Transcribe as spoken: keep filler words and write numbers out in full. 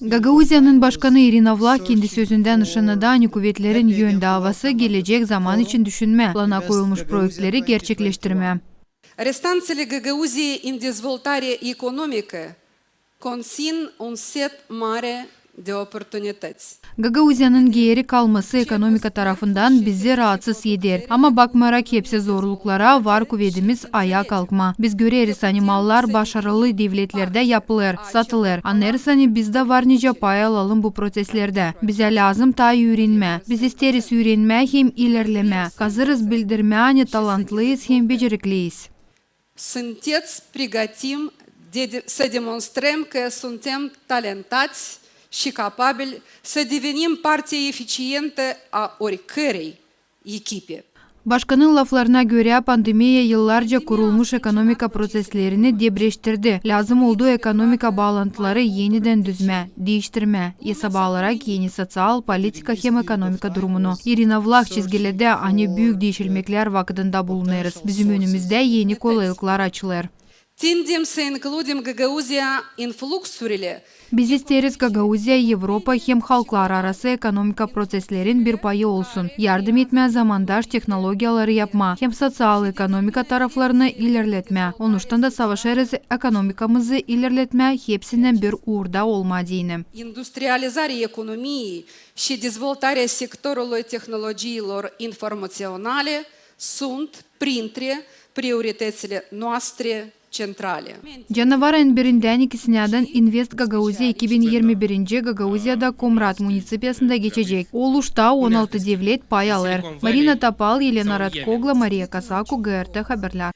Gagauziyanın başkanı İrina Vlah kendi sözündän ışannadı, ani kuvetlerin yöndavası gelecek zaman için düşünmää, plana koyulmuş proektleri gerçekleştirmää. Restanțele Gagauzii în dezvoltare economică conțin un set mare de oportunități. Gagauziyanın geeri kalması ekonomika tarafından bizi raatsız eder. Ama bakmarak hepsi zorluklara, var kuvedimiz ayaa kalkmaa. Biz göreriz, ani mallar başarılı devletlerdä yapılêr, satılêr. Annêêrız, ani bizdä var nicä pay alalım bu proţeslerdä. Bizä lääzım taa üürenmää. Biz isteeriz üürenmää hem ilerlemää. Hazırız bildirmää, ani talantlıyız hem becerikliyiz. Sunteți pregătiți de, de, să demonstrăm că suntem talentați și capabili să devenim partea eficientă a oricărei echipe. Başkanın laflarına görä, pandemiya yıllarca kurulmuş ekonomika proţeslerini debreştirdi. Lääzım oldu ekonomika baalantıları enidän düzmää, diiştirmää, esaba alarak eni soţial, politika hem ekonomika durumunu. İrina Vlah çizgiledä, ani büük diişilmeklär vakıdında bulunêrız. Bizim önümüzdä eni kolaylıklar açılêr. Tindem să includem Gagauzia în fluxurile. Biz isteeriz Gagauziya, Evropa hem halklararası ekonomika proţeslerin bir payı olsun. Yardım etmää zamandaş tehnologiyaları yapmaa hem soţial ekonomika taraflarını ilerletmää. Onuştan da savaşêrız ekonomikamızı ilerletmää hepsindän bir uurda olmaa deyni. Industrializarea economiei și dezvoltarea sectorului tehnologiilor informaționale sunt printre prioritățile noastre centrale. Canavarın birindän ikisinädän Invest Gagauziya iki bin irmi birinci Gagauziyada Comrat municipiyasında geçecek. Oluşta on altı devlet pay alêr. Marina Topal, Elena Ratkogla, Maria Kasaku, GRT Haberlär.